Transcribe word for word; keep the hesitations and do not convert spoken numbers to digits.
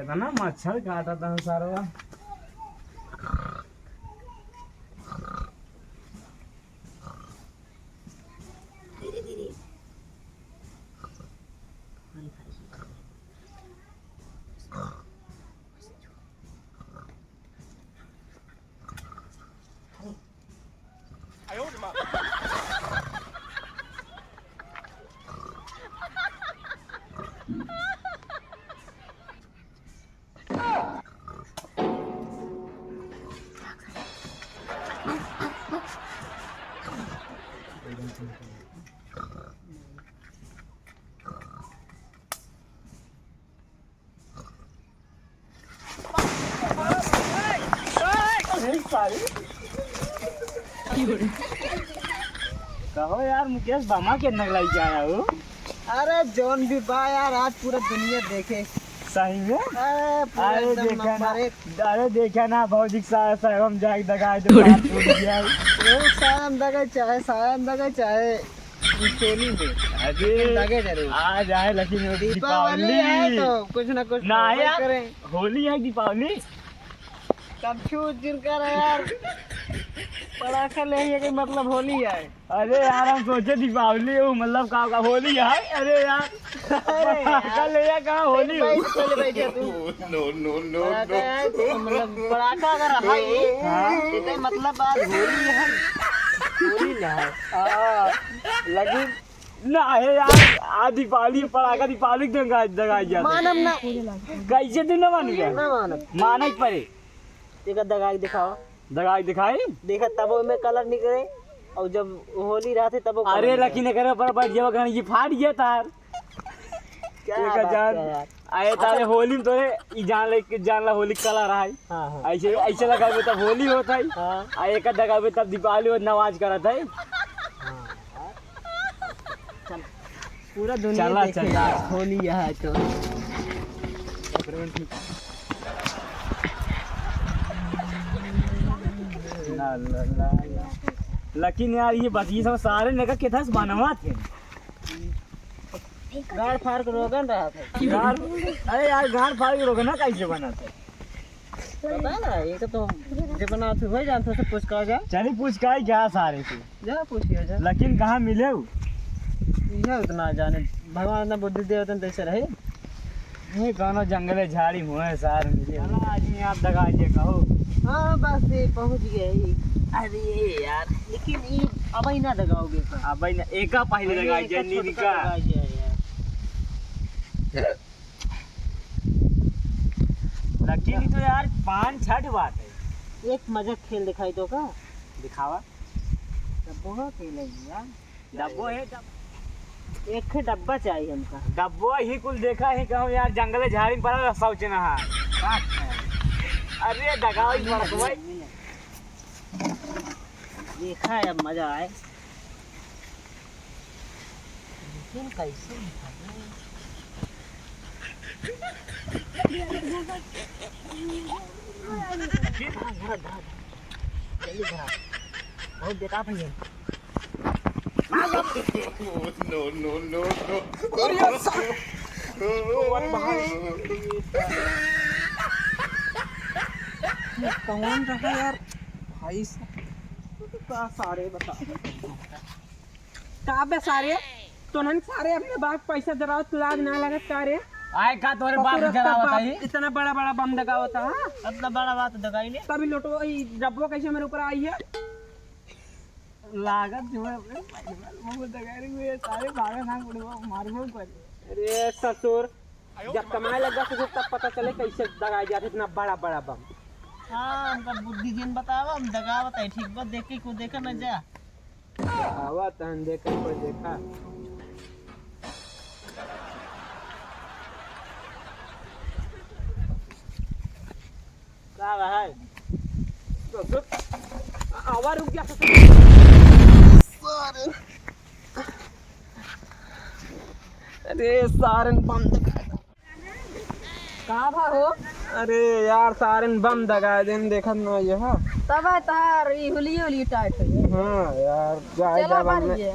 ना मच्छर काटत है सारवा। धीरे धीरे। कहो यार मुकेश, बमा के नगलाई के आया हो? अरे जौन भी बा यार, आज पूरा दुनिया देखे। सही में? अरे पूरा अरे एकदम देखा ना, नंबर एक। अरे देखा ना भौजी के साथ साथ हम जाके दगाई दे, बात टूट गया। वो सायन दगाई चाहे, सायन दगाई चाहे। चोली में। अरे, लगे जरूर। आ जाए, लेकिन वो दीपावली दीपावली। है तो कुछ ना कुछ ना तो है यार, करें। होली है, दीपावली। तब छूत जिनकर है यार, पड़ाका ले आइए कि मतलब होली है। अरे यार, हम सोचे दीपावली हो, मतलब का, का होली है? अरे यार, अरे यार। पड़ाका ले आइए, कहाँ होली हो? बैठ, पहले बैठ जा तू। No, no, no, पड़ाका no। है तो मतलब पड़ाका अगर है ये, हाँ। तो मतलब आज होली है, होली ना है। हाँ, लेकिन ना है यार, आज दीपावली, पड़ाका दीपावली के दिन दगाई, दगाई जाता है। मानम ना। कैसे तू ना मान गया? ना मानम। माने के पड़े। एक दगाई दिखाओ। दगाई दिखाई? देखा तब ओमे कलर निकले, और जब होली रहते तब वो कलर अरे निकले। लेकिन एकरे ऊपर बैठ जाओ, गाड़ी ये फाट गया तार। क्या एक बात जान, है यार? आए तारे अच्छा। होली में तोरे ई जान ले कि जान ला होली कलर है। हाँ, हाँ। ऐसे, ऐसे लगावे तब होली होता है। हाँ। आ एक दगावे तब दीपावली और नमाज करत है। हाँ, यार। चल, पूरा दुनिया चला, देखे चला। यार, होली यहाँ है तो। ला, ला, ला, ला। लेकिन यार, ये बतिया सब सारे ने का कितना बनवा थे। गाड़ फाड़ के रोगन रहा था। गाड़, अरे यार, गाड़ फाड़ के रोगन ना कैसे बना था? पता ना, ये तो जे बना तू हो जानत हो, से पूछ का जा। चली पूछ का ही क्या सारे से। जा पूछियो जा। लेकिन कहाँ मिले हो? ये उतना जाने, भगवान इतना बुद्धि दे उतना तैसे रहे। ये कौनो जंगले झाड़ी हुए सार मिले। चला आज ही आप दगा के कहो। हाँ, बस ये पहुँच गए ही। अरे यार, लेकिन ये अब ही ना दगाओगे का? अब ही ना, एका पहिले अरे, दगा एका जाए, छोटका नीनिका। दगा जाए यार। लेकिन ये तो यार पाँच छठ बात है। एक मजाक खेल दिखाई तो का? दिखावा। डब्बो का खेल है यार। डब्बो है, डब-, एक ठे डब्बा चाहिए हमका। डब्बो ही कुल देखा ही कहूँ यार, जंगले झाड़ी में पड़ा रस्ता उचना है। का है? अरे दगाओ ही पड़ा भाई। देखा है, अब मजा आए। लेकिन कैसे निकाले? धरा, धरा, धरा। जल्दी धरा। बहुत बेकार भैया। No, no, no, no। अरे यार, सा-, अरे भाई। ये कौन रहा यार? भाई सा-, का सारे बता। का बे सारे, तोहन सारे अपने बाप पैसा जरावत लाज ना लगत का रे? आए का तोरे बाप पकड़त जरावत बाप, आई? इतना बड़ा बड़ा बम दगावत है, हाँ? इतना बड़ा बात दगाई ले। तभी लोटो, ई डब्बो कैसे मेरे ऊपर आई है? लागत जो है, अपने पैसा, वो दगा रही है, सारे भागे ना, बुढ़वा मारबो कर। अरे ससुर, जब कमाए लग जाते थे, तब पता चले कैसे दगाई जाते इतना बड़ा बड़ा बम। हाँ, हमका बुद्धि जिन बतावा, हम दगावत है, ठीक बा, देखे को देखा ना जा। आवा तहन देखा, कोई देखा। का बा है? रुक, रुक। आवा, रुक जा। सारे। अरे, सारन बम दगा। का भा हो? अरे यार, सारन बम दगा देन, देखत ना ये हा। तब है तार ई हुलिये हुलिये टाइट है। हाँ यार, जाए चला जा बम बाहर में। ये।